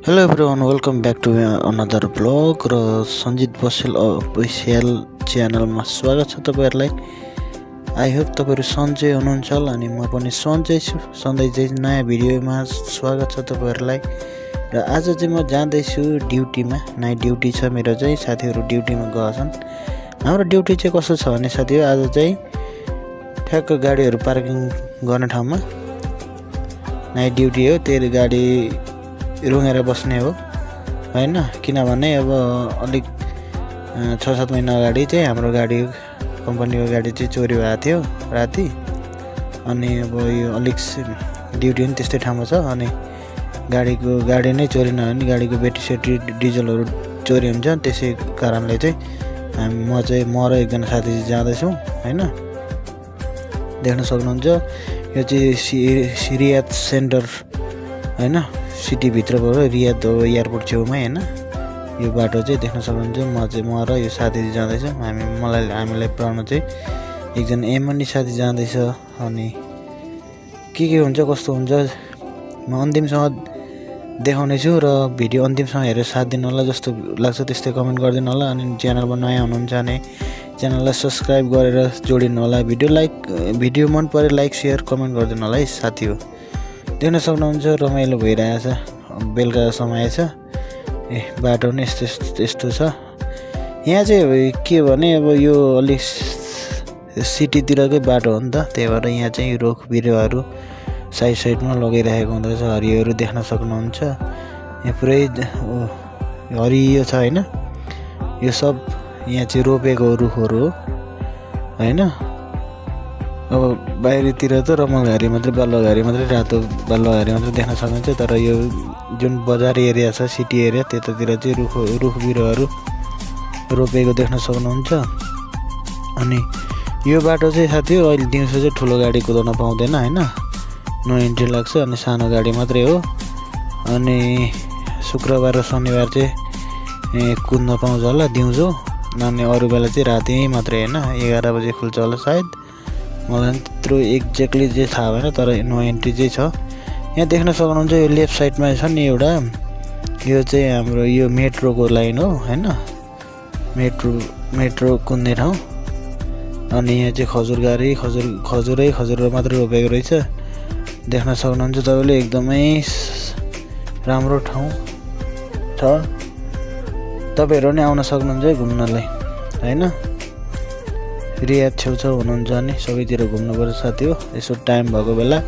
Hello everyone, welcome back to another vlog र सञ्जित बसेल official च्यानलमा स्वागत छ तपाईहरुलाई। आई होप तपाईहरु सन्चै हुनुहुन्छ होला अनि म पनि सन्चै छु। सधैं चाहिँ नयाँ भिडियोमा स्वागत छ तपाईहरुलाई। र आज चाहिँ म जाँदै छु ड्युटीमा, नाइट ड्युटी छ मेरो चाहिँ। साथीहरु ड्युटीमा गएछन्। हाम्रो ड्युटी चाहिँ कस्तो छ भने साथीहरु, आज चाहिँ ठ्याक्क गाडीहरु पार्किङ गर्ने ठाउँमा नाइट ड्युटी हो। त्यही गाडी रुँगेर बस्ने हो हैन, किनभने अब अलिक 6-7 महिना अगाडि चाहिँ हाम्रो गाडी, कम्पनीको गाडी चाहिँ चोरी भएको थियो राति। अनि अब यो अलिक ड्युटी पनि त्यस्तै ठाउँमा छ अनि गाडी नै चोरी नभए नि गाडीको ब्याट्री सेट्री डिजलहरु चोरी हुन्छ। त्यसै कारणले चाहिँ म र एकजना साथी जाँदैछौँ हैन। देख्न सक्नुहुन्छ यो चाहिँ रियाद सेन्टर हैन, सिटी भित्रबाट रियाद एयरपोर्ट छेउमै हैन। यो बाटो चाहिँ देख्न सक्नुहुन्छ। म र यो साथी जाँदैछ। हामीलाई पढ्न चाहिँ एकजना एमनी साथी जाँदैछ। अनि के हुन्छ कस्तो हुन्छ म अन्तिमसम्म देखाउने छु र भिडियो अन्तिमसम्म हेरेर साथ दिनु होला। जस्तो लाग्छ त्यस्तै कमेन्ट गरिदिनु होला। अनि च्यानलमा नयाँ हुनुहुन्छ भने च्यानललाई सब्स्क्राइब गरेर जोडिनु होला। भिडियो मन परे लाइक शेयर कमेन्ट गरिदिनु होला है साथी हो। देख्न सक्नुहुन्छ रमाइलो भइरहेछ, बेलुका समय छ। बाटो नि यस्तो छ। यहाँ चाहिँ के भने अब यो अलिक सिटीतिरकै बाटो हो नि त, त्यही भएर यहाँ चाहिँ रुख बिरुवाहरू साइडमा लगाइरहेको हुँदछ। हरियोहरू देख्न सक्नुहुन्छ। यहाँ पुरै हरियो छ हैन। यो सब यहाँ चाहिँ रोपेको रुखहरू हो हैन। अब बाहिरतिर त रमलघारी मात्रै, बालुवाघारी मात्रै, रातो बालुवाघारी मात्रै देख्न सक्नुहुन्छ। तर यो जुन बजार एरिया छ, सिटी एरिया, त्यतातिर चाहिँ रुख बिरुवाहरू रोपेको देख्न सक्नुहुन्छ। अनि यो बाटो चाहिँ साथी हो अहिले दिउँसो चाहिँ ठुलो गाडी कुदाउन पाउँदैन हैन, नो एन्ट्री लाग्छ। अनि सानो गाडी मात्रै हो। अनि शुक्रबार र शनिबार चाहिँ कुद्न पाउँछ होला दिउँसो। अनि अरू बेला चाहिँ राति मात्रै हैन, 11 बजे खुल्छ होला सायद। मलाई त्यत्रो एक्ज्याक्टली चाहिँ थाहा भएन, तर नो एन्ट्री चाहिँ छ। यहाँ देख्न सक्नुहुन्छ यो लेफ्ट साइडमा छ नि एउटा, यो चाहिँ हाम्रो यो मेट्रोको लाइन हो हैन, मेट्रो कुद्ने ठाउँ। अनि यहाँ चाहिँ खजुरै मात्रै रोपेको रहेछ। देख्न सक्नुहुन्छ तपाईले, एकदमै राम्रो ठाउँ छ। तपाईहरु नि आउन सक्नुहुन्छ है घुम्नलाई हैन। रियाद छेउछाउ हुनुहुन्छ भने सबैतिर घुम्नुपर्छ साथी हो। यसो टाइम भएको बेला,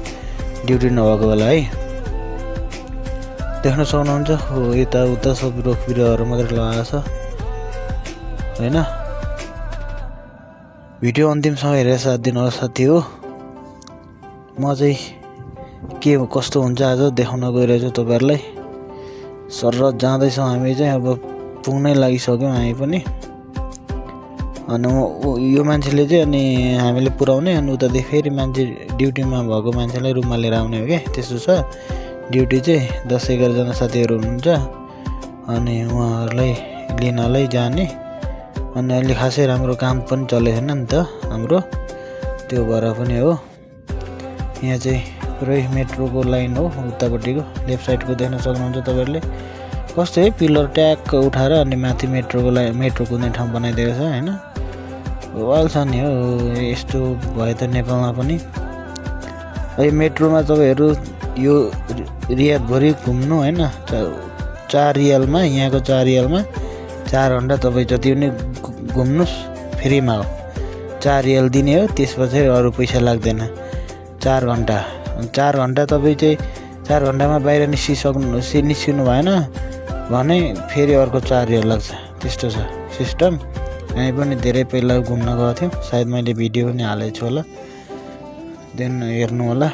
ड्युटी नभएको बेला है। देख्न सक्नुहुन्छ हो यताउता सब रुख बिरुवाहरू मात्रै लगाएको छ हैन। भिडियो अन्तिमसम्म हेरेर साथ दिनु होला साथी हो। म चाहिँ के कस्तो हुन्छ आज देखाउन गइरहेछु तपाईहरुलाई। सर जाँदैछौँ हामी चाहिँ, अब पुग्नै लागिसक्यौँ हामी पनि। अनि यो मान्छेले चाहिँ अनि हामीले पुर्याउने, अनि उतादेखि फेरि मान्छे ड्युटीमा भएको मान्छेलाई रुममा लिएर आउने हो क्या, त्यस्तो छ ड्युटी चाहिँ। 10-11 जना साथीहरू हुनुहुन्छ अनि उहाँहरूलाई लिनलाई जाने। अनि अहिले खासै राम्रो काम पनि चलेको छैन नि त हाम्रो, त्यो भएर पनि हो। यहाँ चाहिँ पुरै मेट्रोको लाइन हो उतापट्टिको लेफ्ट साइडको देख्न सक्नुहुन्छ तपाईहरुले। कस्तो है पिलर ट्याक्क उठाएर अनि माथि मेट्रो कुद्ने ठाउँ बनाइदिएको छ हैन। वाल छ नि हो। यस्तो भयो त नेपालमा पनि। अहिले मेट्रोमा तपाईहरु यो रियादभरि घुम्नु हैन, 4 रियालमा, यहाँको 4 रियालमा 4 घण्टा तपाईँ जति पनि घुम्नुस् फ्रीमा हो। 4 रियाल दिने हो, त्यसपछि अरू पैसा लाग्दैन। 4 घण्टा तपाईँ चाहिँ 4 घण्टामा बाहिर निस्किनु भएन भने फेरि अर्को 4 रियाल लाग्छ। त्यस्तो छ सिस्टम। हामी पनि धेरै पहिला घुम्न गएको थियौँ, सायद मैले भिडियो पनि हालेको छु होला, देन हेर्नु होला,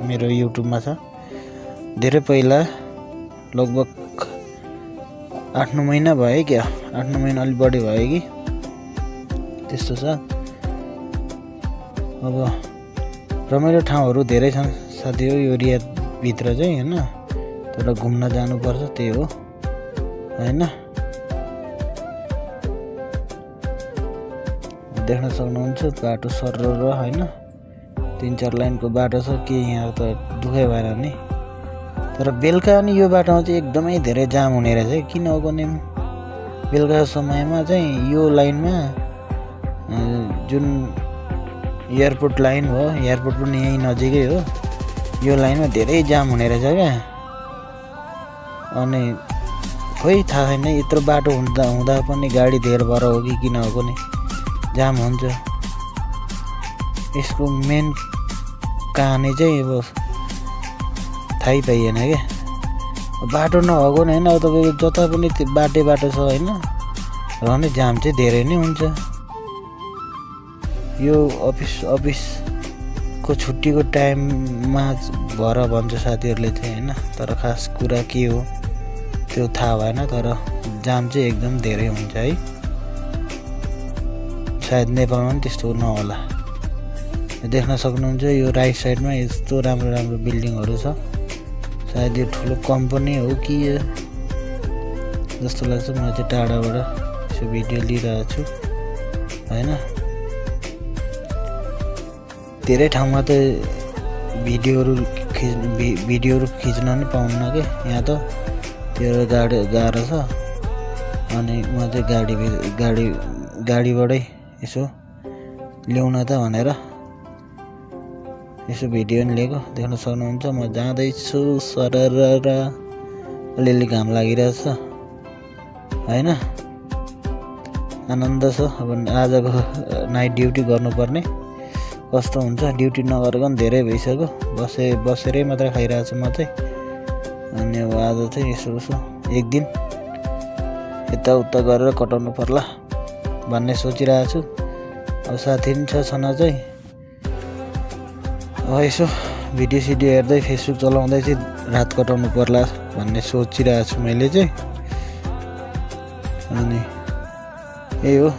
मेरो युट्युबमा छ। धेरै पहिला लगभग 8-9 महिना भयो क्या, 8-9 महिना अलिक बढी भयो कि त्यस्तो छ। अब रमाइलो ठाउँहरू धेरै छन् साथी हो यो रियादभित्र चाहिँ हैन। तर घुम्न जानुपर्छ, त्यही हो हैन। देख्न सक्नुहुन्छ बाटो सरर हैन, 3-4 लाइनको बाटो छ। के यहाँ त दुःखै भएन नि तर बेलुका अनि यो बाटोमा चाहिँ एकदमै धेरै जाम हुने रहेछ किन हो भने बेलुकाको समयमा चाहिँ यो लाइनमा जुन एयरपोर्ट लाइन हो एयरपोर्ट पनि यहीँ नजिकै हो यो लाइनमा धेरै जाम हुने रहेछ क्या अनि खोइ थाहा छैन यत्रो बाटो हुँदा पनि गाडी धेर भएर हो कि किन हो पनि जाम हुन्छ यसको मेन कहानी चाहिँ अब थाहै पाइएन क्या बाटो नभएको नि होइन अब तपाईँको जता पनि बाटो छ होइन र नि जाम चाहिँ धेरै नै हुन्छ यो अफिसको छुट्टीको टाइममा भएर भन्छ साथीहरूले चाहिँ होइन तर खास कुरा के हो त्यो थाहा भएन तर जाम चाहिँ एकदम धेरै हुन्छ है सायद नेपालमा पनि त्यस्तो नहोला देख्न सक्नुहुन्छ यो राइट साइडमा यस्तो राम्रो राम्रो बिल्डिङहरू छ सायद यो ठुलो कम्पनी हो कि जस्तो लाग्छ म चाहिँ टाढाबाट यसो भिडियो लिइरहेको छु होइन धेरै ठाउँमा त भिडियोहरू खिच्न नि पाउन्न कि यहाँ त त्यो गाह्रो छ अनि म चाहिँ गाडीबाटै यसो ल्याउन त भनेर यसो भिडियो पनि लिएको देख्न सक्नुहुन्छ म जाँदैछु सरर अलिअलि घाम लागिरहेछ होइन आनन्द छ अब आजको नाइट ड्युटी गर्नुपर्ने कस्तो हुन्छ ड्युटी नगरेको पनि धेरै भइसक्यो बसेरै मात्र खाइरहेको छु म चाहिँ अनि अब आज चाहिँ यसो एक दिन यताउता गरेर कटाउनु पर्ला भन्ने सोचिरहेको छु अब साथी पनि छ छन चाहिँ अब यसो भिडियो हेर्दै फेसबुक चलाउँदै चाहिँ रात कटाउनु पर्ला भन्ने सोचिरहेको छु मैले चाहिँ अनि यही हो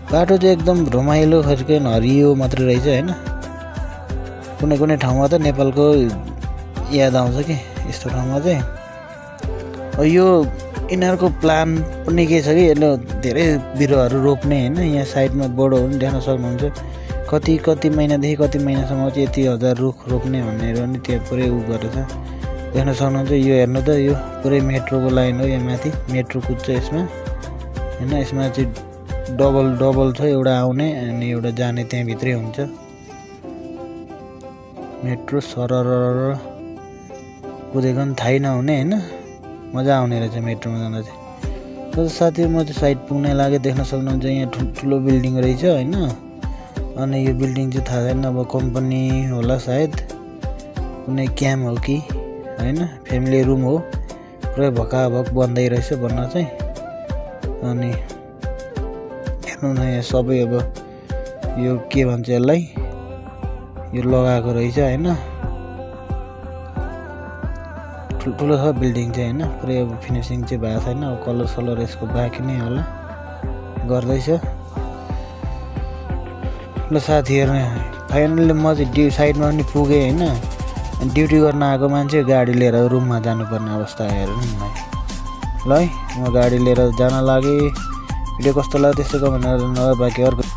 बाटो चाहिँ एकदम रमाइलो खालको हरियो मात्रै रहेछ होइन कुनै ठाउँमा त नेपालको याद आउँछ कि यस्तो ठाउँमा चाहिँ यो यिनीहरूको प्लान पनि के छ कि यसले धेरै बिरुवाहरू रोप्ने होइन यहाँ साइडमा बोर्डहरू पनि देख्न सक्नुहुन्छ कति महिनादेखि कति महिनासम्म चाहिँ यति हजार रुख रोप्ने भनेर पनि त्यहाँ पुरै गरेछ देख्न सक्नुहुन्छ यो हेर्नु त यो पुरै मेट्रोको लाइन हो यहाँ माथि मेट्रो कुद्छ यसमा होइन यसमा चाहिँ डबल छ एउटा आउने अनि एउटा जाने त्यहाँभित्रै हुन्छ मेट्रो सरर कुदेको पनि थाहै नहुने होइन मजा आउने रहेछ मेट्रोमा जाँदा चाहिँ साथी म चाहिँ साइड पुग्न लाग्यो देख्न सक्नुहुन्छ यहाँ ठुलो बिल्डिङ रहेछ होइन अनि यो बिल्डिङ चाहिँ थाहा छैन अब कम्पनी होला सायद कुनै क्याम्प हो कि होइन फ्यामिली रुम हो पुरै भकाभक बन्दै रहेछ भन्न चाहिँ अनि हेर्नु न यहाँ सबै अब यो के भन्छ यसलाई यो लगाएको रहेछ होइन ठुलो छ बिल्डिङ चाहिँ होइन पुरै अब फिनिसिङ चाहिँ भएको छैन अब कलर यसको बाँकी नै होला गर्दैछ ल साथीहरू फाइनली म चाहिँ साइडमा पनि पुगेँ होइन ड्युटी गर्न आएको मान्छे गाडी लिएर रुममा जानुपर्ने अवस्था हेर्नु नि ल है म गाडी लिएर जान लागेँ भिडियो कस्तो लाग्यो त्यस्तो कमेन्ट गरेर बाँकी अर्को